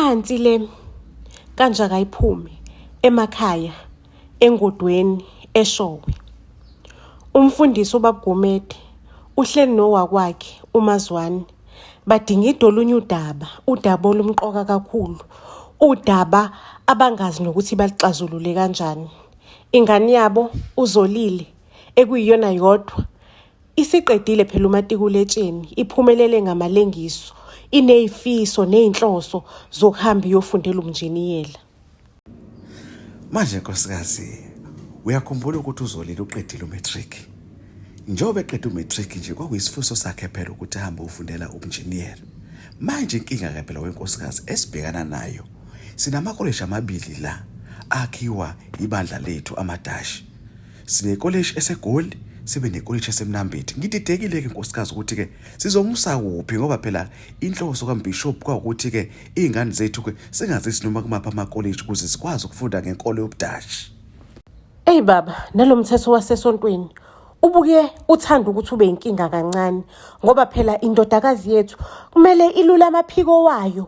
Phansi le kaNjakayiphume emakhaya eNgodweni eShowe. Umfundisi uBab'Gumede uhleli nowakwakhe uMaZwane badingida olunye udaba, udaba olumqoka kakhulu, udaba abangazi nokuthi baluxazulule kanjani. Ingane yabo uZolile ekuyiyona yodwa Isiqedile phela umatikuletsheni, iphumelele ngamalengiso, inezifiso nezinhloso zokuhamba iyofundela ubunjiniyela. Manje nkosikazi, uyakhumbula ukuthi uZolile uqedile umatric. Njengoba eqeda umatric nje kwakuyisifiso sakhe phela ukuthi ahambe ufundela ubunjiniyela. Manje inkinga ke phela wenkosikazi esibhekana nayo, sinamakoleji amabili la akhiwa ibandla lethu amadashi. Sinekolishi eseGoli, sibe nekolishi eseMnambithi. Ngididekile-ke nkosikazi ukuthi-ke sizomusa kuphi ngoba phela inhloso kambhishobhi kwawukuthi-ke iy'ngane zethu-ke singazisi noma kumaphi amakolishi ukuze zikwazi ukufunda ngenkolo yobudashi. Eyi baba, nalo mthetho wasesontweni ubuke uthanda ukuthi ube inkinga kancane ngoba phela indodakazi yethu kumele ilule amaphiko wayo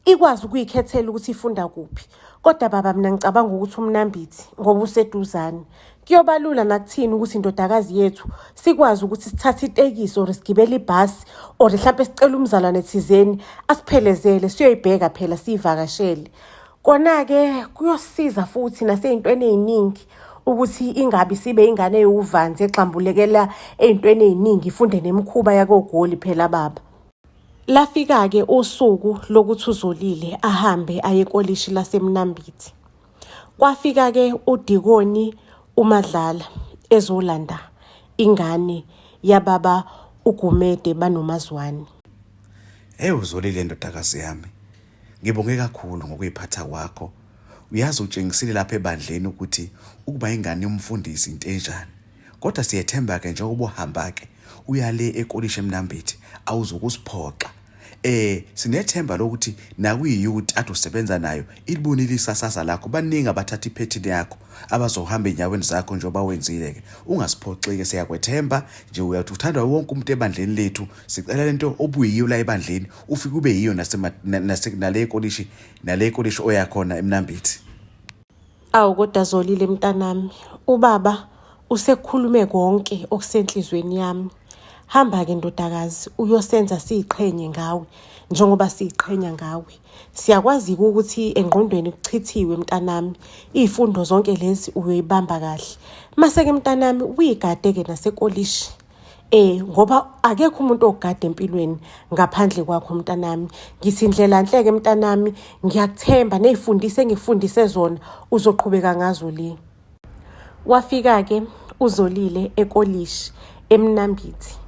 ikwazi ukuyikhethela ukuthi ifunda kuphi kodwa baba mina ngicabanga ukuthi umnambithi ngoba useduzane kuyoba lula nakuthini ukuthi indodakazi yethu sikwazi ukuthi sithathe itekisi or sigibele ibhasi or mhlampe sicele umzalwane thizeni asiphelezele siyoyibheka phela siyivakashele kona-ke kuyosiza futhi nasey'ntweni ey'ningi ukuthi ingabi sibe ingane ewuvanzi egxambulekela ey'ntweni ey'ningi ifunde nemikhuba yakogoli phela baba. Lafika-ke usuku lokuthi uZolile ahambe aye ekolishi laseMnambithi. Kwafika-ke uDikoni uMadlala ezolanda ingane yababa uGumede banoMaZwane. Hey uZolile ndodakazi yami. Ngibonge kakhulu ngokuyiphatha kwakho. Uyazi utshengisile lapha ebandleni ukuthi ukuba ingane yomfundisi into enjani. Kodwa siyethemba-ke njengoba uhamba-ke uya le ekolishi eMnambithi awuzukusiphoxa. Eh sinethemba lokuthi nakwi-youth ade usebenza nayo ilibonile isasasa lakho baningi abathatha iphethini yakho abazohamba enyaweni zakho njengoba wenzile-ke ungasiphoxi-ke siyakwethemba nje uyathi uthandwa wonke umuntu ebandleni lethu sicela lento obuyiyo la ebandleni ufike ube yiyo nale ekolishi nale ekolishi oyakhona eMnambithi. Awu kodwa Zolile mntanami, ubaba usekhulume konke okusenhlizweni yami. Hamba-ke ndodakazi uyosenza siyiqhenye ngawe njengoba siyiqhenya ngawe. Siyakwazi-ke ukuthi engqondweni kuchithiwe mntanami, iy'fundo zonke lezi uyoyibamba kahle. Mase-ke mntanami uyigade-ke nasekolishi. Eh ngoba akekho umuntu ogada empilweni ngaphandle kwakho mntanami. Ngithi indlela nhleke mntanami ngiyakuthemba nezifundise engikufundise zona uzoqhubeka ngazo le. Wafika ke uZolile ekolishi eMnambithi.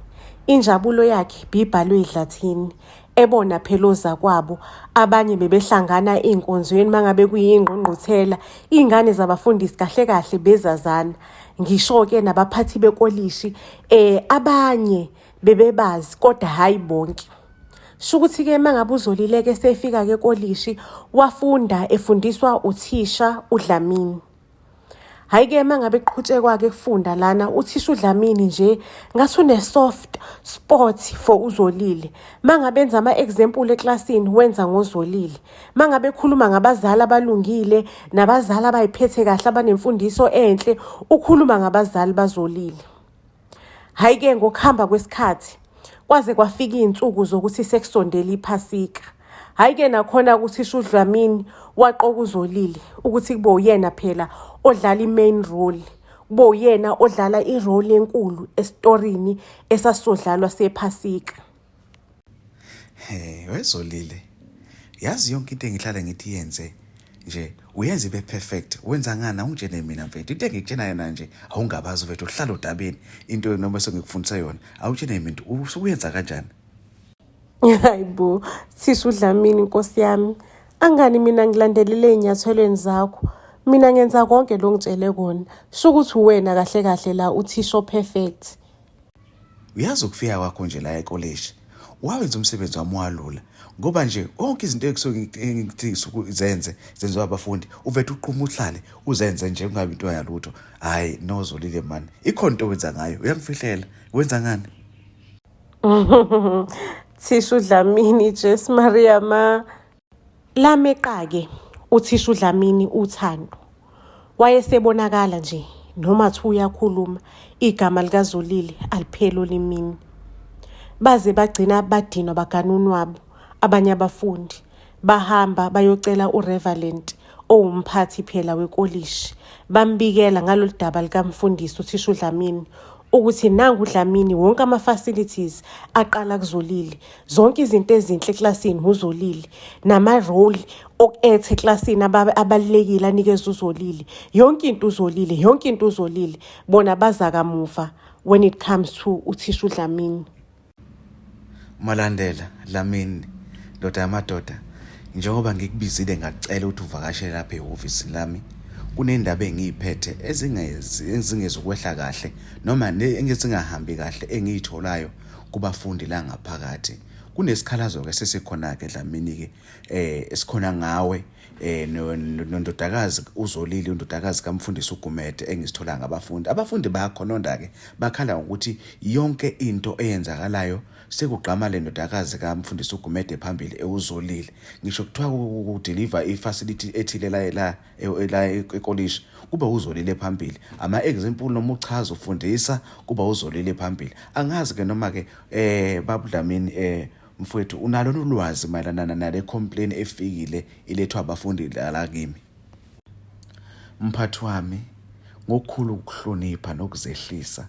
Injabulo yakhe bibhalwe edlathini ebona phela ozakwabo abanye bebehlangana ey'nkonzweni mangabe kuyingqungquthela iy'ngane zabafundisi kahle kahle bezazana ngisho-ke nabaphathi bekolishi eh abanye bebebazi kodwa hhayi bonke shukuthi-ke uma ngabe uzolile-ke sefika-ke ekolishi wafunda efundiswa uthisha uDlamini Hhayi-ke uma ngabe kuqhutshekwa-ke kufunda lana uthisha uDlamini nje ngathi une-soft spot for uZolile. Uma ngabe enza ama-example eklasini wenza ngoZolile. Uma ngabe ekhuluma ngabazali abalungile nabazali abayiphethe kahle abanemfundiso enhle ukhuluma ngabazali bazolile. Hhayi-ke ngokuhamba kwesikhathi kwaze kwafika iy'nsuku zokuthi sekusondele iphasika. Hhayi-ke nakhona uthisha uDlamini waqoka uZolile ukuthi kube uyena phela odlala i-main role, kube uyena odlala i-role enkulu esitorini esasizodlalwa sephasika. He, wezolile. Yazi yonke into engihlale ngithi yenze nje uyenza ibe perfect. Wenza ngani awungitshene mina mfethu. Into engikutshena yona nje awungabazi mfethu uhlala odabeni into noma sengikufundisa yona. Awutshene mina usuyenza kanjani? Hayi bo, thisha uDlamini nkosi yami. Angani mina ngilandelele ey'nyathelweni zakho. Mina ngenza konke lo ngitshele kona. Sho ukuthi uwena kahle kahle la uthisha o-perfect. Uyazi ukufika kwakho nje la ekolishi wawenza umsebenzi wami walula ngoba nje onke izinto ekusuke ngithi suku zenze zenziwa abafundi uvethe uqhuma uhlale uzenze nje kungabi into yalutho hayi nozolile mani ikhona into owenza ngayo uyangifihlela wenza ngani Thisha uDlamini Jesu Maria ma. Lameqa-ke uthisha uDlamini uthando. Wayesebonakala nje noma kuthiwa uyakhuluma igama likaZolile alipheli olimini. Baze bagcina badinwa bagana unwabu abanye abafundi bahamba bayocela uReverend owumphathi phela wekolishi bambikela ngalolu daba likamfundisi uthisha uDlamini ukuthi nangu uDlamini wonke ama-facilities aqala kuZolile zonke izinto ezinhle eklasini uZolile nama-role oku-etha eklasini abalulekile anikeza uZolile yonke into uZolile yonke into uZolile bona baza kamuva when it comes to uthisha uDlamini. Malandela Dlamini ndoda yamadoda njengoba ngikubizile ngakucela ukuthi uvakashele lapha ehhovisi lami kunendaba engiyiphethe ezingezukwehla kahle noma ezingahambi kahle engiyitholayo kubafundi la ngaphakathi kunesikhalazo-ke sesikhona-ke Dlamini-ke eh esikhona ngawe eh nondodakazi uZolile undodakazi kamfundisi uGumede engisithola ngabafundi abafundi bayakhononda ke bakhala ngokuthi yonke into eyenzakalayo sekugqama le ndodakazi kamfundisi uGumede phambili ewuzolile ngisho kuthiwa kudeliver ifacility ethile la la la ekolishi kube uzolile phambili ama example noma uchaza ufundisa kuba uzolile phambili angazi ke noma ke eh babudlamini eh Mfwethu unalo ulwazi mayelana nale complain efikile ilethwa abafundi la kimi. Mphathi wami ngokukhulu ukuhlonipha nokuzehlisa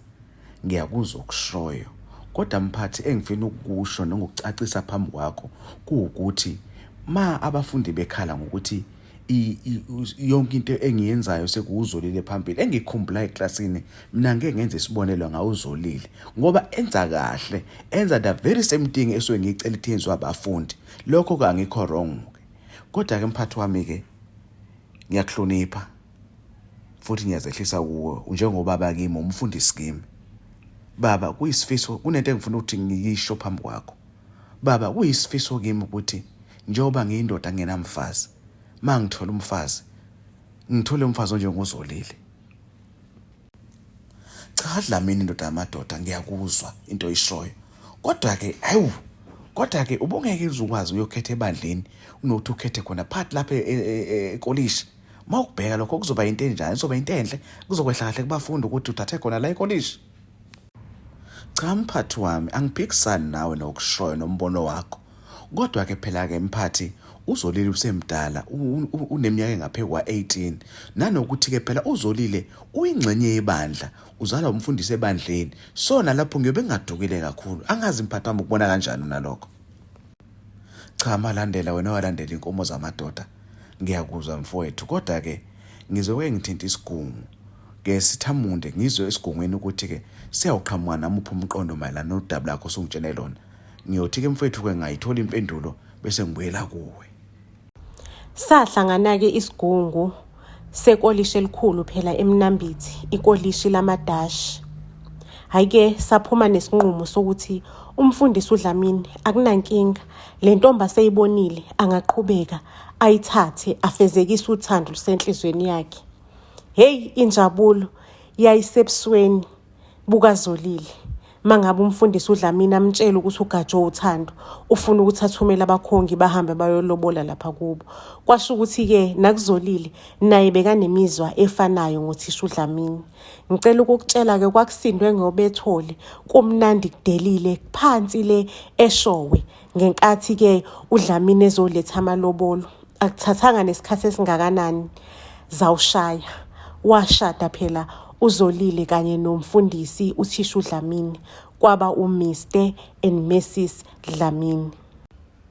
ngiyakuzwa okushoyo kodwa mphathi engifuna ukukusho nokucacisa phambi kwakho kuwukuthi ma abafundi bekhala ngokuthi yonke into engiyenzayo sekuwuzolile phambili engikhumbula eklasini mina ngeke ngenze isibonelo ngawuzolile ngoba enza kahle enza the very same thing esuke ngiyicela ithi yenziwa abafundi lokho ke angikho wrong ke kodwa ke mphathi wami ke ngiyakuhlonipha futhi ngiyazehlisa kuwe njengobaba kimi umfundisi kimi baba kuyisifiso kunento engifuna ukuthi ngiyisho phambi kwakho Baba, kuyisifiso kimi ukuthi njengoba ngiyindoda ngingenamfazi, uma ngithola umfazi, ngithole umfazi onjengozolile. Cha Dlamini ndoda yamadoda ngiyakuzwa into oyishoyo. Kodwa-ke hawu kodwa-ke ubungeke uze ukwazi uyokhetha ebandleni unokuthi ukhethe khona phakathi lapha e, e, e, ekolishi. Uma ukubheka lokho kuzoba into enjani? Kuzoba into enhle, kuzokwehla kahle kubafundi ukuthi uthathe khona la ekolishi. Cha mphathi wami angiphikisani nawe nokushoyo nombono wakho. Kodwa ke phela ke mphathi uZolile usemdala uneminyaka engaphezu kwa-18 nanokuthi ke phela uZolile uyingxenye yebandla uzalwa umfundisi ebandleni so nalapho ngiyobe ngingadukile kakhulu angazi mphathi wami ukubona kanjani unalokho. Cha Malandela wena walandela inkomo zamadoda ngiyakuzwa mfowethu kodwa ke ngizoke ngithinta isigungu ke sithamunde ngizwe esigungwini ukuthi ke siyawuqhamuka namuphi umqondo mayelana nodaba lakho osungitshene lona ngiyothi ke mfowethu ke ngayithola impendulo bese ngibuyela kuwe. Sahlangana-ke isigungu sekolishi elikhulu phela eMnambithi, ikolishi lamaDashi. Hhayi-ke saphuma nesinqumo sokuthi umfundisi uDlamini akunankinga, le ntombi aseyibonile angaqhubeka ayithathe afezekise uthando lusenhlizweni yakhe. Hheyi injabulo yayisebusweni bukaZolile mangabe umfundisi uDlamini amtshela ukuthi ugajwe uthando ufuna ukuthi athumele abakhongi bahambe bayolobola lapha kubo. Kwasho ukuthi-ke nakuZolile naye bekanemizwa efanayo ngothisha uDlamini. Ngicela ukukutshela-ke kwakusindwe ngobethole kumnandi kudelile phansi le eShowe ngenkathi-ke uDlamini ezoletha amalobolo. Akuthathanga nesikhathi esingakanani zawushaya. Washada phela uZolile kanye nomfundisi uthisha uDlamini kwaba uMr and Mrs Dlamini.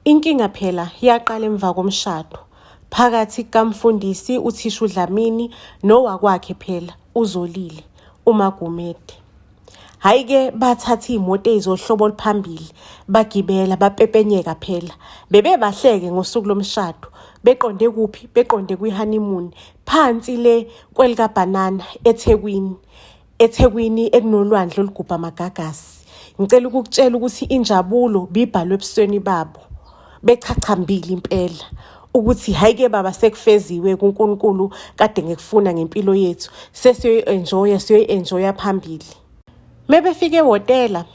Inkinga phela yaqala emva komshado phakathi kukamfundisi uthisha uDlamini nowakwakhe phela uZolile uMaGumede. Hhayi-ke bathatha iy'moto ey'zohlobo oluphambili bagibela bapepenyeka phela. Bebebahle-ke ngosuku lomshado beqonde kuphi? Beqonde kwi-honeymoon phansi le kwelikabhanana eThekwini. EThekwini ekunolwandle olugubha amagagasi. Ngicela ukukutshela ukuthi injabulo bibhalwe ebusweni babo. Bechachambile impela ukuthi hhayi-ke baba sekufeziwe kuNkulunkulu kade ngikufuna ngempilo yethu sesiyoyi-enjoya siyoyi-enjoya phambili. Mebefika ehhotela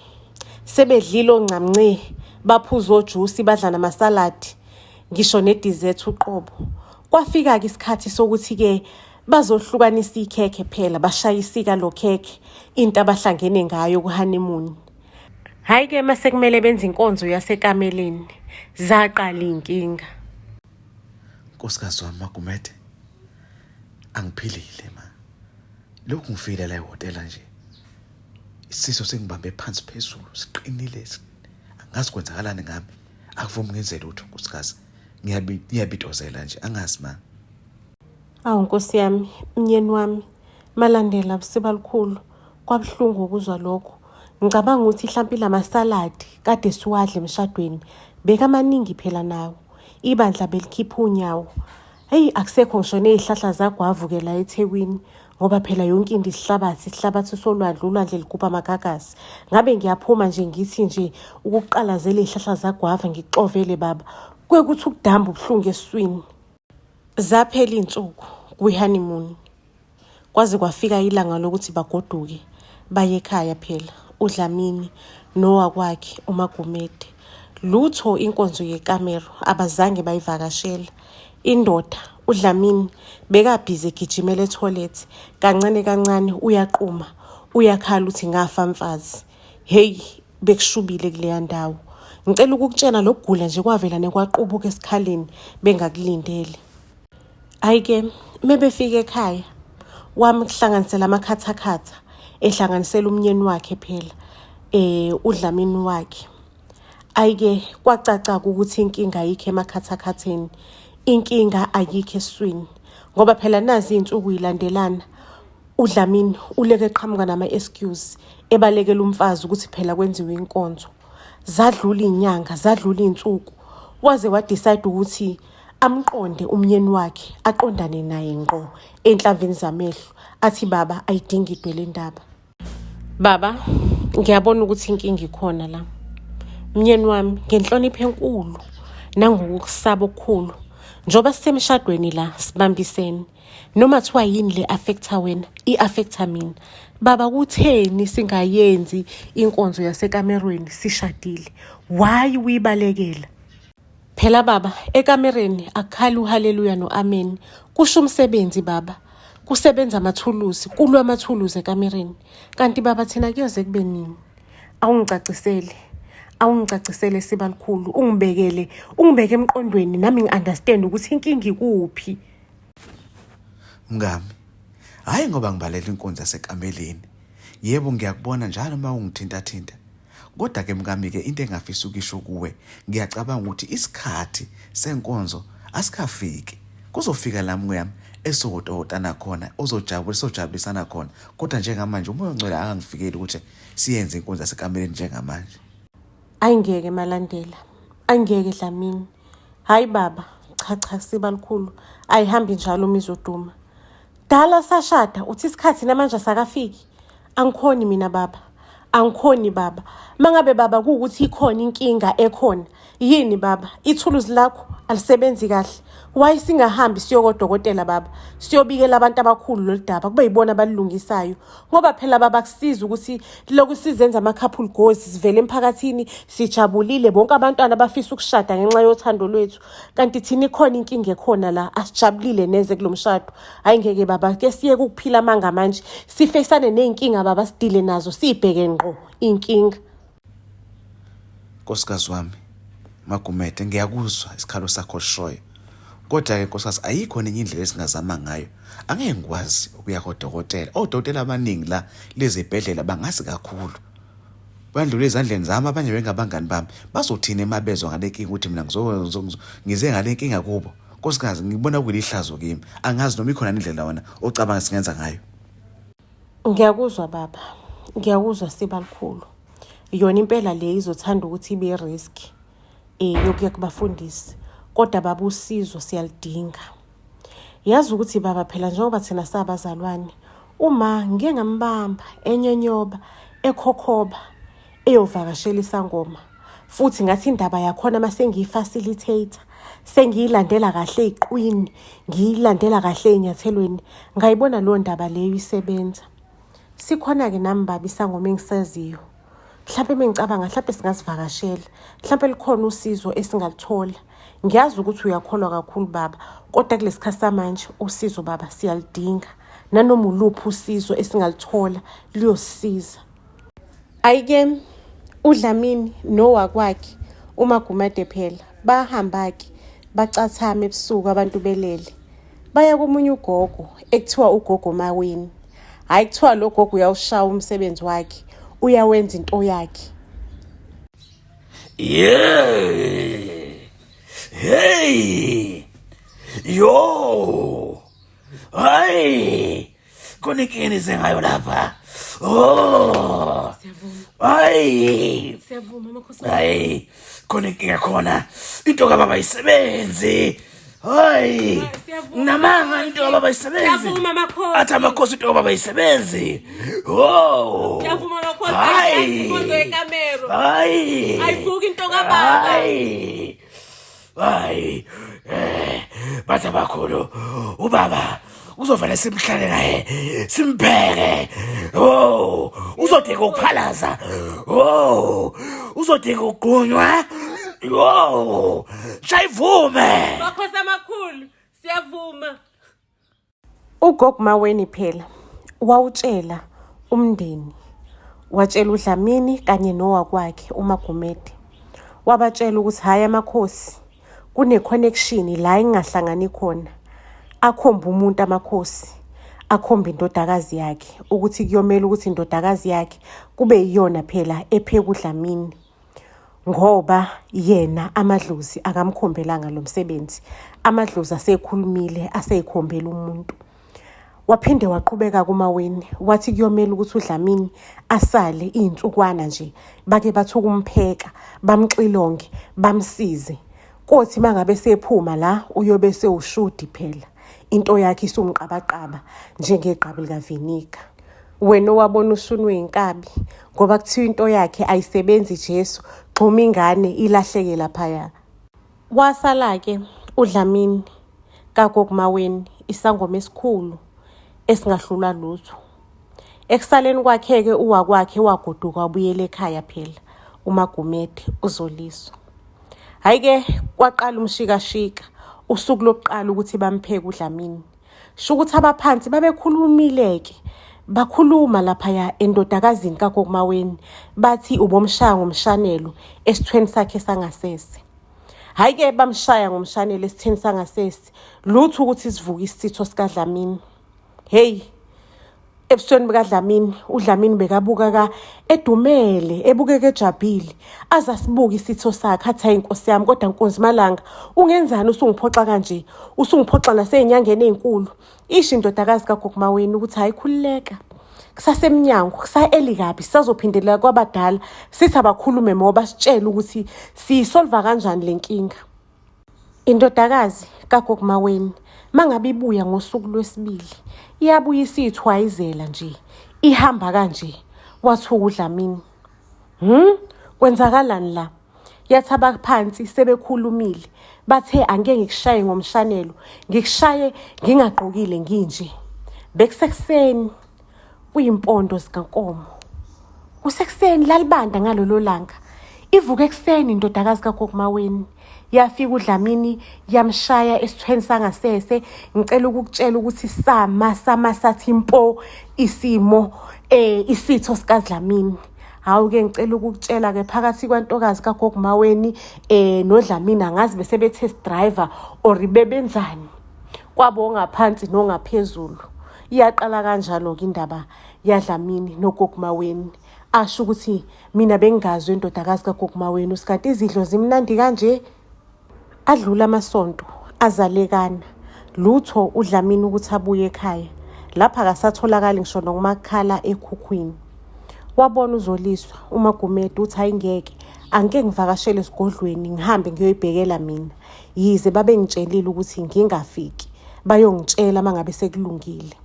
sebedlile oncamnce baphuza ojusi badla namasaladi. Ngisho ne-dessert uqobo. Kwafika-ke isikhathi sokuthi-ke bazohlukanisa ikhekhe phela bashaye isika lo khekhe into abahlangene ngayo ku-honeymoon. Hhayi-ke mase kumele benze inkonzo yasekameleni zaqala iy'nkinga. Nkosikazi wami Magumede, angiphilile ma. Lokhu ngifile la ehhotela nje. Isisu singibambe phansi phezulu, siqinile. Angazi kwenzakalani ngami. Akuvumi ngenze lutho nkosikazi. Ngiyabitozela nje, angazi ma. Awu Nkosi yami, mnyeni wami, Malandela Sibalukhulu, kwabuhlungu ukuzwa lokho. Ngicabanga ukuthi hlampe lamasaladi kade siwadla emshadweni bekamaningi phela nawo. Ibandla belikhipha unyawo. Heyi akusekho ngisho ney'hlahla zagwavu-ke la eThekwini ngoba phela yonke into isihlabathi, isihlabathi solwandle, ulwandle ligubha amagagasi. Ngabe ngiyaphuma nje ngithi nje ukuqalazela iy'hlahla zagwava ngikuxovele baba. Kuye kuthi ukudamba ubuhlungu esiswini. Zaphela iy'nsuku kwi-honeymoon. Kwaze kwafika ilanga lokuthi bagoduke baye ekhaya phela uDlamini nowakwakhe uMagumede. Lutho inkonzo yekamero abazange bayivakashela. Indoda uDlamini bekabhizi egijimela ethoyilethi kancane kancane uyaquma uyakhala uthi ngafa mfazi. Hheyi bekushubile kuleya ndawo. Ngicela ukukutshela lokugula nje kwavela nekwaqubuka esikhaleni bengakulindele. Hhayi-ke mebefika ekhaya wamhlanganisela amakhathakhatha ehlanganisela umnyeni wakhe phela uDlamini wakhe. Hhayi-ke kwacaca-ke ukuthi inkinga ayikho emakhathakhatheni, inkinga ayikho esiswini ngoba phela nazi iy'nsuku y'landelana uDlamini uleke eqhamuka nama-excuse ebalekela umfazi ukuthi phela kwenziwe inkonzo. Zadlula iy'nyanga, zadlula iy'nsuku waze wa-decide ukuthi amqonde umnyeni wakhe aqondane naye ngqo enhlamvini zamehlo athi baba ayidingidwe le ndaba. Baba, ngiyabona ukuthi inkinga ikhona la. Mnyeni wami, ngenhlonipho enkulu nangokusaba okukhulu, njengoba sisemshadweni la sibambisene, noma kuthiwa yini le affecta wena, i-affecta mina. Baba, kutheni singayenzi inkonzo yasekamerweni sishadile? Why uyibalekela? Phela baba, ekamereni akukhali uhaleluya no-ameni. Kusho umsebenzi baba. Kusebenza amathuluzi, kulwa amathuluzi ekamereni. Kanti baba thina kuyoze kube nini? Awungicacisele. Awungicacisele Sibalukhulu, ungibekele, ungibeke emqondweni nami ngi-understand ukuthi inkinga ikuphi. Mngami, hhayi ngoba ngibalela inkonzo yasekameleni. Yebo ngiyakubona njalo uma ungithintathinta. Kodwa-ke mkami-ke into engafisa ukisho kuwe, ngiyacabanga ukuthi isikhathi senkonzo asikafiki. Kuzofika la mnguyami esototana khona, ozojabula, sojabulisana khona. Kodwa njengamanje uMoya oNgcwele akangifikeli ukuthi siyenze inkonzo yasekameleni njengamanje. Ayingeke Malandela, angeke Dlamini. Hayi baba, cha cha Sibalukhulu, ayihambi njalo uma izoduma. Dala sashada uthi isikhathi namanje asakafiki. Angikhoni mina baba. Angikhoni baba. Mangabe baba kuwukuthi ikhona inkinga ekhona. Yini baba? Ithuluzi lakho alisebenzi kahle. Why singahambi siyokodokotela baba? Siyobikela abantu abakhulu lolu daba kube yibona abalilungisayo. Ngoba phela baba kusiza ukuthi lokhu sizenza ama-couple goals sivele emphakathini sijabulile bonke abantwana bafisa ukushada ngenxa yothando lwethu. Kanti thina ikhona inkinga ekhona la asijabulile neze kulo mshado. Hayi ngeke baba ke siyeke ukuphila amanga manje sifesane ney'nkinga baba sidile nazo siyibheke ngqo inkinga. Nkosikazi wami Magumede ngiyakuzwa isikhalo sakho oshoyo. Kodwa-ke nkosikazi ayikho nenye indlela esingazama ngayo. Angeke ngikwazi ukuya kodokotela. Odokotela abaningi la lezibhedlela bangazi kakhulu. Bandlula ezandleni zami abanye bengabangani bami. Bazothini uma bezwa ngale nkinga ukuthi mina ngize ngale nkinga kubo. Nkosikazi ngibona kuyilihlazo kimi. Angazi noma ikhona indlela wena ocabanga singenza ngayo. Ngiyakuzwa baba, ngiyakuzwa Sibalukhulu. Yona impela le izothanda ukuthi ibe risk yokuya kubafundisi. Kodwa baba usizo siyaludinga. Yazi ukuthi baba phela njengoba thina sabazalwane, uma ngike ngambamba enyonyoba, ekhokhoba, eyovakashela isangoma. Futhi ngathi indaba yakhona uma sengiyi-facilitator, sengiyilandela kahle ey'qwini, ngiyilandela kahle ey'nyathelweni, ngayibona leyo ndaba leyo isebenza. Sikhona-ke nami baba isangoma engisaziyo. Mhlampe mengicabanga mhlampe singazivakashela. Mhlampe lukhona usizo esingaluthola. Ngiyazi ukuthi uyakholwa kakhulu baba, kodwa kulesikhathi samanje usizo baba siyaludinga. Nanoma uluphi usizo esingaluthola luyosisiza. Ayike uDlamini nowakwakhe uMagumede phela bahamba-ke bacathama ebusuku abantu belele. Baya komunye ugogo ekuthiwa ugogo Maweni. Hhayi kuthiwa lo gogo uyawushaya umsebenzi wakhe, uyawenza into yakhe. Yeah. Hey. Yo. Hayi. Khona inkinga enize ngayo lapha. Oh. Hayi. Siyavuma amakhosi. Hayi. Khona inkinga khona. Into kababa isebenzi. Hayi. Namanga into kababa isebenzi. Siyavuma amakhosi. Athi amakhosi into kababa isebenzi. Oh. Siyavuma amakhosi. Hayi. Inkonzo yekamero. Hayi. Ayivuki into kababa. Hayi. Hayi. Eh, bathi abakhulu ubaba uzovele simhlale naye simbheke. Oh, uzodinga ukuphalaza. Oh, uzodinga ukugqunywa. Oh, shayivume. Makhosi amakhulu, siyavuma. Ugogo Maweni phela wawutshela umndeni, watshela uDlamini kanye nowakwakhe uMagumede. Wabatshela ukuthi hhayi amakhosi kune-connection la engingahlangani khona. Akhombe umuntu amakhosi, akhombe indodakazi yakhe ukuthi kuyomele ukuthi indodakazi yakhe kube yiyona phela epheka uDlamini. Ngoba yena amadlozi akamkhombelanga lo msebenzi, amadlozi asekhulumile aseyikhombela umuntu. Waphinde waqhubeka kuMaweni wathi kuyomele ukuthi uDlamini asale iy'nsukwana nje bake bathi ukumpheka bamxilonge bamsize. Kothi uma ngabe sephuma la uyobe sewushudi phela into yakhe isumqabaqaba njengegqabi likavinika. Wena owabona ushuni wey'nkabi ngoba kuthiwa into yakhe ayisebenzi Jesu gxuma ingane ilahleke laphaya. Wasala-ke uDlamini kaGogo Maweni isangoma esikhulu esingahlulwa lutho. Ekusaleni kwakhe-ke uwakwakhe wagoduka wabuyela ekhaya phela uMagumede uZoliswa. Hhayi-ke kwaqala umshikashika usuku lokuqala ukuthi bampheke uDlamini. Sho ukuthi abaphansi babekhulumile-ke bakhuluma laphaya endodakazini kaGogo Maweni bathi ubomshaya ngomshanelo esithweni sakhe sangasese. Hhayi-ke bamshaya ngomshanelo esitheni sangasese lutho ukuthi sivuke isitho sikaDlamini. Hey, ebusweni bukaDlamini, uDlamini bekabukeka edumele, ebukeka ejabhile. Aze asibuke isitho sakhe athi hayi nkosi yami kodwa Nkunzi Malanga ungenzani usungiphoxa kanje? Usungiphoxa nasey'nyangeni ey'nkulu. Isho indodakazi kaGogo Maweni ukuthi hhayi khululeka. Kusasemnyango, kusa-early kabi, sisazophindela kwabadala sithi abakhulume more basitshele ukuthi siyisolva kanjani le nkinga. Indodakazi kaGogo Maweni mangabe ibuya ngosuku lwesibili iyabuya isiyithwayizela nje ihamba kanje wathuka uDlamini. Kwenzakalani la? Yathi abaphansi sebekhulumile bathe angeke ngikushaye ngomshanelo ngikushaye ngingagqokile nginje. Bekusekuseni kuyimpondo zikaNkomo. Kusekuseni lalibanda ngalolo langa. Ivuke ekuseni indodakazi kaGogo Maweni. Yafika uDlamini yamshaya esithweni sangasese. Ngicela ukukutshela ukuthi sama sama sathi mpo isimo isitho sikaDlamini. Hawu ke ngicela ukukutshela ke phakathi kwantokazi kaGogo Maweni noDlamini angazi bese be test driver or bebenzani. Kwabo ongaphansi nongaphezulu. Iyaqala kanjalo-ke indaba yaDlamini noGogo Maweni. Asho ukuthi mina bengingazi indodakazi kaGogo Maweni usikanti izidlo zimnandi kanje. Adlula amasonto azalekana. Lutho uDlamini ukuthi abuye ekhaya. Lapha akasatholakali ngisho nokumakhala ekhukhwini. Wabona uZoliswa uMagumede uthi hayi ngeke angike ngivakashele esigodlweni ngihambe ngiyoyibhekela mina. Yize babengitshelile ukuthi ngingafiki bayongitshela uma ngabe sekulungile.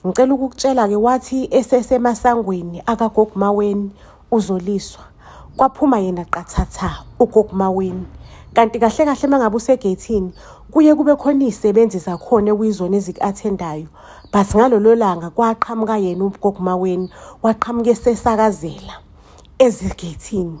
Ngicela ukukutshela-ke wathi esesemasangweni akaGogo Maweni uZoliswa kwaphuma yena qathatha uGogo Maweni. Kanti kahle kahle uma ngabe usegeyithini kuye kube khona iy'sebenzi zakhona ekuyizona eziku-athendayo but ngalolo langa kwaqhamuka yena uGogo Maweni waqhamuka esesakazela ezigeyithini.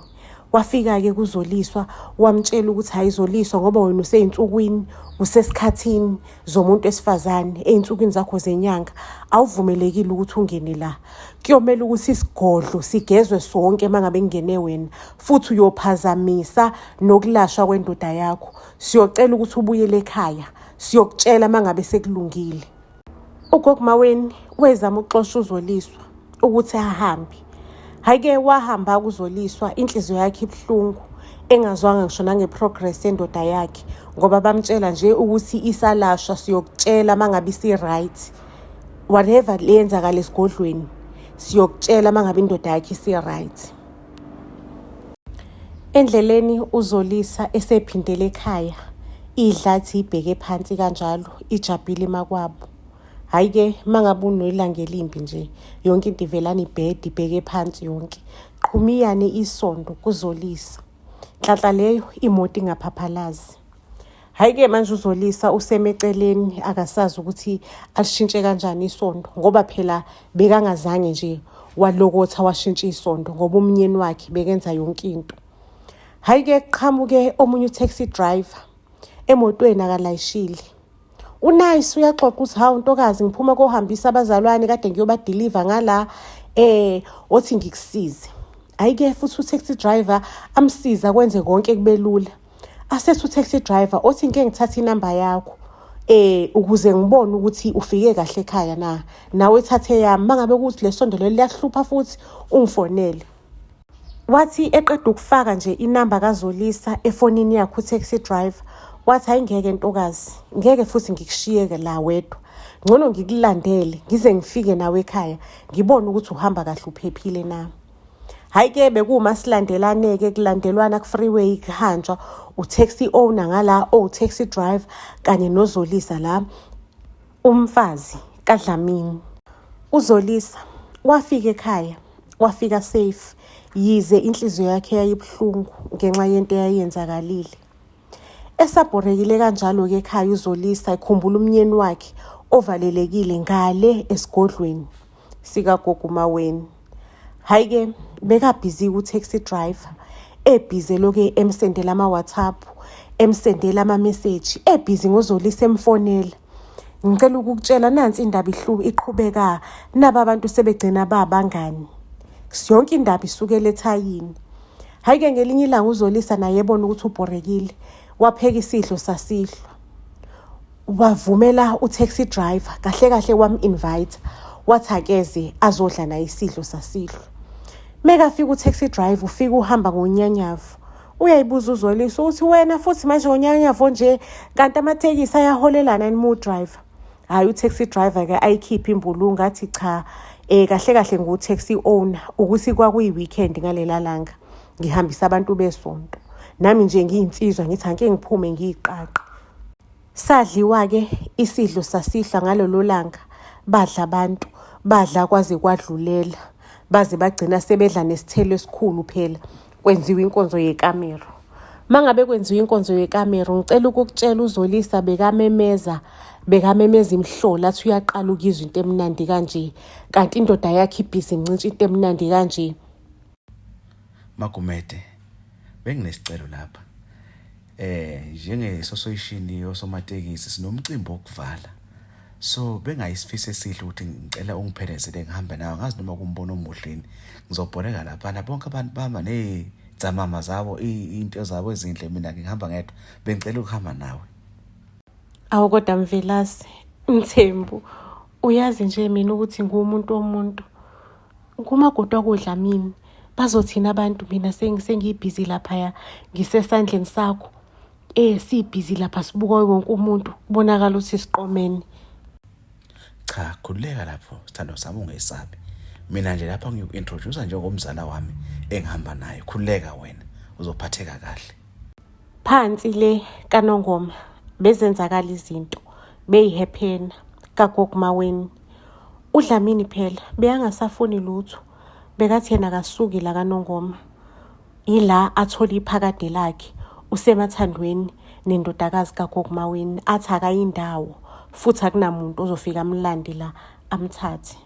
Wafika-ke kuZoliswa wamtshela ukuthi hhayi Zoliswa ngoba wena usey'nsukwini usesikhathini zomuntu wesifazane ey'nsukwini zakho zenyanga awuvumelekile ukuthi ungene la. Kuyomele ukuthi isigodlo sigezwe sonke uma ngabe kungene wena futhi uyophazamisa nokulashwa kwendoda yakho. Siyocela ukuthi ubuyele ekhaya siyokutshela uma ngabe sekulungile. Ugogo Maweni wezama ukuxosha uZoliswa ukuthi ahambe. Hhayi-ke wahamba kuZoliswa inhliziyo yakhe ibuhlungu engazwanga ngisho nange-progress yendoda yakhe ngoba bamtshela nje ukuthi isalashwa siyokutshela uma ngabe isi-right. Whatever leyenzakala esigodlweni siyokutshela uma ngabe indoda yakhe isi-right. Endleleni uZolisa esephindele ekhaya, idlathi ibheke phansi kanjalo ijabhile emakwabo. Hhayi-ke uma ngabe unelanga elimbi nje yonke into ivelana ibhede ibheke phansi yonke. Qhumiyane isondo kuZolisa. Nhlanhla leyo imoto ingaphaphalazi. Hhayi-ke manje uZolisa useme eceleni akasazi ukuthi alishintshe kanjani isondo ngoba phela bekangazange nje walokotha washintsha isondo ngoba umnyeni wakhe bekenza yonke into. Hhayi-ke kuqhamuke omunye u-taxi driver emotweni akalayishile. Unice uyaxoxa ukuthi hawu ntokazi ngiphuma kohambisa abazalwane kade ngiyobadiliva ngala othi ngikusize. Hhayi-ke futhi u-taxi driver amsiza kwenze konke kube lula. Asethi u-taxi driver othi ngike ngithathe inamba yakho ukuze ngibone ukuthi ufike kahle ekhaya na nawe thathe yami mangabe ukuthi lesondo leli liyakuhlupha futhi ungifonele. Wathi eqeda ukufaka nje inamba kaZolisa efonini yakhe u-taxi driver wathi hayi ngeke ntokazi ngeke futhi ngikushiyeke la wedwa ngcono ngikulandele ngize ngifike nawe ekhaya ngibone ukuthi uhamba kahle uphephile na. Hhayi-ke bekuma silandelane-ke kulandelwana ku-freeway kuhanjwa u-taxi owner ngala owu-taxi driver kanye noZolisa la umfazi kaDlamini. UZolisa wafika ekhaya wafika safe yize inhliziyo yakhe yayibuhlungu ngenxa yento eyayenzakalile. Esabhorekile kanjalo-ke ekhaya uZolisa ekhumbula umnyeni wakhe ovalelekile ngale esigodlweni sikagogo uMaweni. Hhayi-ke bekabhizi ku-taxi driver ebhizi eloke emsendela ama-WhatsApp, emsendela amameseji, ebhizi ngoZolisa emfonela. Ngicela ukukutshela nansi indaba iqhubeka naba abantu sebegcina babangani. Yonke indaba isukela ethayini. Hhayi-ke ngelinye ilanga uZolisa naye ebona ukuthi ubhorekile, wapheka isidlo sasihlwa. Wavumela u-taxi driver kahle kahle wam-invite wathi akeze azodla naye isidlo sasihlwa. Mekafika u-taxi driver ufika uhamba ngonyanyavu. Uyayibuza uZolisa ukuthi wena futhi manje ngonyanyavu nje kanti amatekisi ayaholelana yini mu driver. Hhayi u-taxi driver ke ayikhiphe imbulunga athi cha kahle kahle ngu-taxi owner ukuthi kwakuyi-weekend ngalela langa ngihambisa abantu besonto. Nami nje ngiyinsizwa ngithi angike ngiphume ngiyiqaqe. Sadliwa-ke isidlo sasihlwa ngalolo langa badla abantu badla kwaze kwadlulela baze bagcina sebedla nesithelo esikhulu phela kwenziwa inkonzo yekamero. Mangabe kwenziwa inkonzo yekamero ngicela ukukutshela uZolisa bekamemeza bekamemeza imihlola athi uyaqala ukuyizwa into emnandi kanje kanti indoda yakhe ibhizi imncintsha into emnandi kanje. Magumede, benginesicelo lapha. Njenge-association yosomatekisi sinomcimbi wokuvala. So bengayisifiso esihle ukuthi ngicela ungiphelezele ngihambe nawe ngazi noma kumbono omuhle yini. Ngizobholeka laphana bonke abantu bahamba ney'tsamama zabo iy'nto zabo ezinhle mina ngihamba ngedwa. Bengicela ukuhamba nawe. Awu kodwa Mvelase, Mthembu, uyazi nje mina ukuthi ngiwumuntu womuntu. Ngumakoti wakoDlamini bazothina abantu mina sengibhizi laphaya ngisesandleni sakho sibhizi lapha sibuka wonke umuntu kubonakala ukuthi siqomene. Cha, khululeka lapho sithandwa sami ungesabi. Mina nje lapha ngiku-introduce njengomzala wami engihamba naye. Khululeka wena uzophatheka kahle. Phansi le kaNongoma bezenzakala izinto beyihephena kagogo Maweni. UDlamini phela bekangasafuni lutho bekathi yena akasuki la kaNongoma. Ila athola iphakade lakhe usemathandweni nendodakazi kagogo Maweni athi akayindawo futhi akunamuntu ozofika amlande la amthathe.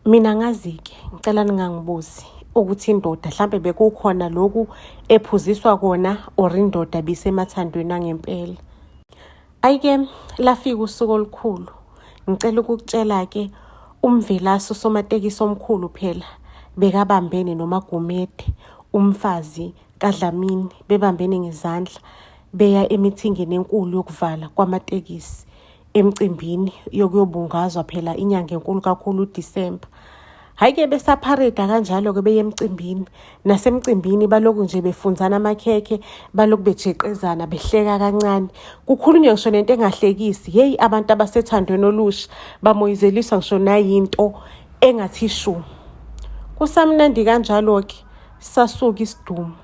Mina ngazi-ke ngicela ningangibuzi. ukuthi indoda hlampe bekukhona lokhu ephuziswa kona or indoda bisemathandweni angempela. Ayike lafika usuku olukhulu. Ngicela ukukutshela-ke uMvelase usomatekisi omkhulu phela bekabambene noMagumede umfazi kaDlamini bebambene ngezandla beya emithingeni enkulu yokuvala kwamatekisi emcimbini yokuyobungazwa phela inyanga enkulu kakhulu uDisemba. Hhayi-ke besaphareda kanjalo-ke beye emcimbini nasemcimbini balokhu nje befunzana amakhekhe balokhu bejeqezana behleka kancane kukhulunywe ngisho nento engahlekisi yeyi abantu abasethandweni olusha bamoyizeliswa ngisho nayinto engathi shu kusamnandi kanjalo-ke sasuka isidumo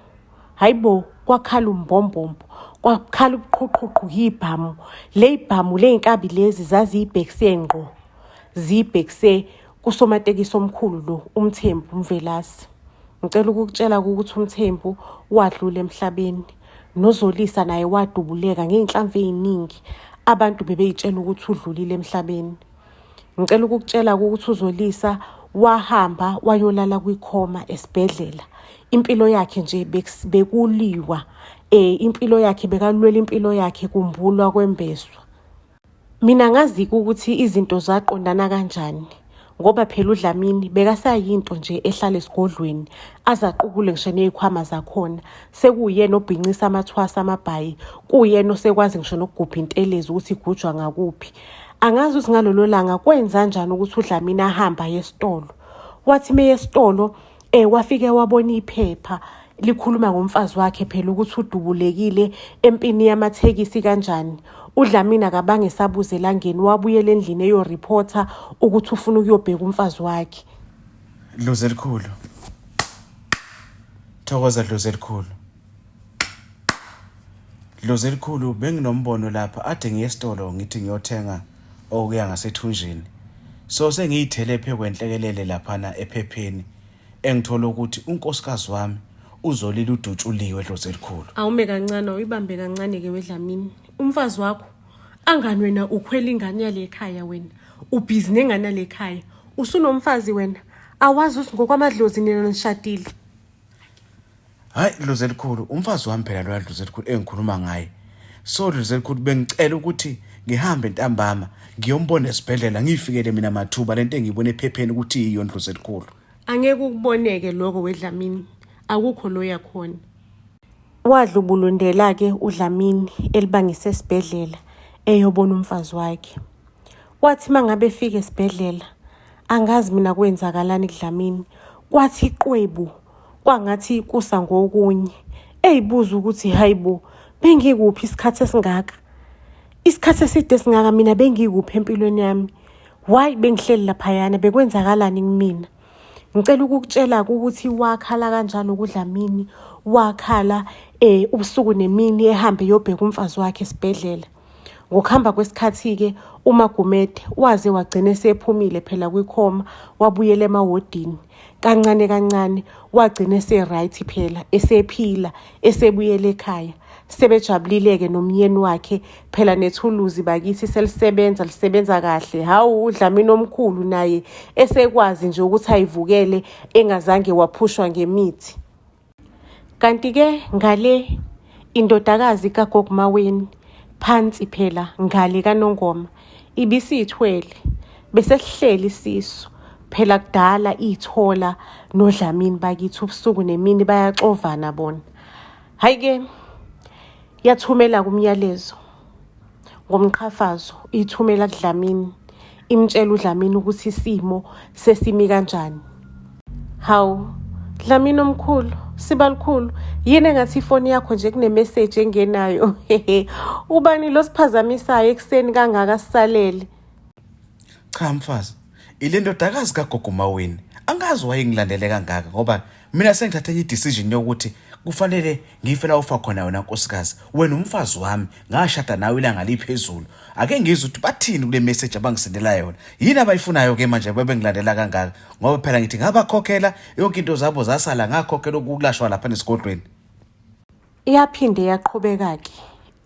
hayi bo kwakhala umbombombo kwakhala ubuqhuqhuqhu yibhamu leyibhamu ley'nkabi lezi zaziyibhekise ngqo ziyibhekise kusomatekisi omkhulu lo uMthembu uMvelase. Ngicela ukukutshela ukuthi uMthembu wadlula emhlabeni noZolisa naye wadubuleka ngey'nhlamvu ey'ningi abantu bebey'tshela ukuthi udlulile emhlabeni. Ngicela ukukutshela ukuthi uZolisa wahamba wayolala kwikhoma esibhedlela. Impilo yakhe nje bekuliwa impilo yakhe bekalwela impilo yakhe kumbulwa kwembeswa. Mina ngazi-ke ukuthi izinto zaqondana kanjani ngoba phela uDlamini bekasayinto nje ehlala esigodlweni aze aqukule ngisho ney'khwama zakhona. Sekuwuyena obhincisa amathwasa amabhayi, kuwuyena osekwazi ngisho nokugubha intelezi ukuthi igujwa ngakuphi. Angazi ukuthi ngalolo langa kwenzanjani ukuthi uDlamini ahambe aye esitolo. Wathi meye esitolo wafike wabona iphepha likhuluma ngomfazi wakhe phela ukuthi udubulekile empini yamathekisi kanjani. UDlamini akabange esabuza elangeni wabuyela endlini eyorephotha ukuthi ufuna ukuyobheka umfazi wakhe. Dlozi elikhulu. Thokoza dlozi elikhulu. Dlozi elikhulu benginombono lapha ade ngiye esitolo ngithi ngiyothenga okuya ngasethunjini. So sengiyithele phe kwenhlekelele laphana ephepheni engithola ukuthi unkosikazi wami uzolila udutshuliwe dlozi elikhulu. Awume kancane awuyibambe kancane-ke weDlamini. Umfazi wakho angani wena ukhwela ingane yale khaya wena ubhizi nengane yale khaya usunomfazi wena awazi ukuthi ngokwamadlozi nina nishadile. Hayi dlozi elikhulu umfazi wami phela loya dlozi elikhulu engikhuluma ngaye. So dlozi elikhulu bengicela ukuthi ngihambe ntambama ngiyombona esibhedlela ngiyifikele mina mathuba lento engiyibona ephepheni ukuthi yiyo ndlozi elikhulu. Angeke ukuboneke lokho weDlamini akukho lo yakhona. Wadlubulundela-ke uDlamini elibangise esibhedlela eyobona umfazi wakhe. Wathi uma ngabe efika esibhedlela angazi mina kwenzakalani kuDlamini kwathi qwebu kwangathi kusa ngokunye eyibuza ukuthi hayibo bengikuphi isikhathi esingaka isikhathi eside esingaka mina bengikuphi empilweni yami why bengihleli laphayana bekwenzakalani kumina ngicela ukukutshela ukuthi wakhala kanjalo kuDlamini wakhala ubusuku nemini ehambe yobheka umfazi wakhe esibhedlela Ngokuhamba kwesikhathi-ke uMagumede waze wagcina esephumile phela kwikhoma wabuyela emawodini. Kancane kancane wagcina ese-right phela esephila esebuyela ekhaya. Sebejabulile-ke nomyeni wakhe phela nethuluzi bakithi selisebenza lisebenza kahle. Hawu uDlamini omkhulu naye esekwazi nje ukuthi ayivukele engazange waphushwa ngemithi. Kanti-ke ngale indodakazi kaGogo Maweni phansi phela ngale kaNongoma ibisithwele besesihleli isisu phela kudala ithola noDlamini bakithi ubusuku nemini bayaxovana bona. Hhayi-ke yathumela kumyalezo ngomqhafazo ithumela kuDlamini imtshela uDlamini ukuthi isimo sesimi kanjani. Hawu Dlamini omkhulu sibalukhulu yini engathi ifoni yakho nje kunemeseji engenayo ubani lo siphazamisayo ekuseni kangaka sisalele Cha mfazi, ile ndodakazi kagogo Maweni angazi wayengilandele kangaka ngoba mina sengithathe enye i-decision yokuthi kufanele ngife la ufa khona wena nkosikazi. Wena umfazi wami ngashada nawe ilanga liphezulu. Ake ngizwe ukuthi bathini kule message abangisendela yona. Yini abayifunayo ke manje bebengilandela kangaka ngoba phela ngithi ngabakhokhela yonke into zabo zasala ngakhokhela ukulashwa lapha nesigodlweni. Yaphinde yaqhubeka-ke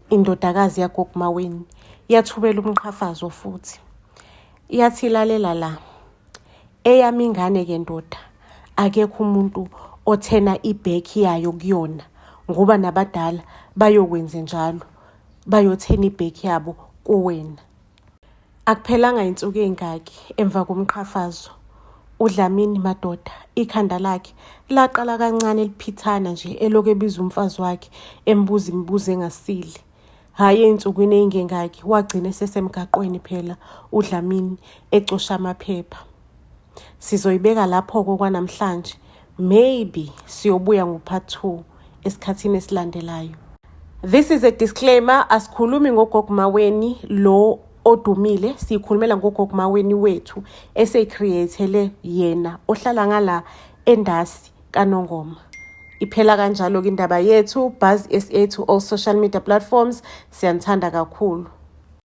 indodakazi yagogo Maweni yathubela umqhafazo futhi. Yathi lalela la, eyami ingane-ke ndoda Akekho umuntu othena ibhekhi yayo kuyona ngoba nabadala bayokwenze njalo, bayothena ibhekhi yabo kuwena. Akuphelanga insuku ey'ngaki emva komqhafazo, uDlamini madoda ikhanda lakhe laqala kancane liphithana nje elokhu ebiza umfazi wakhe embuza imibuzo engasile. Hhayi ey'nsukwini ey'ngengaki wagcina esesemgaqweni phela uDlamini ecosha amaphepha. Sizoyibeka lapho-ke okwanamhlanje. Maybe siyobuya ngo-part 2 esikhathini esilandelayo. This is a disclaimer, asikhulumi ngoGogo Maweni lo odumile, sikhulumela ngoGogo Maweni wethu eseyicreatele yena ohlala ngala endasi kaNongoma. Iphela kanjalo-ke indaba yethu. Buzz SA to all social media platforms. Siyanithanda kakhulu.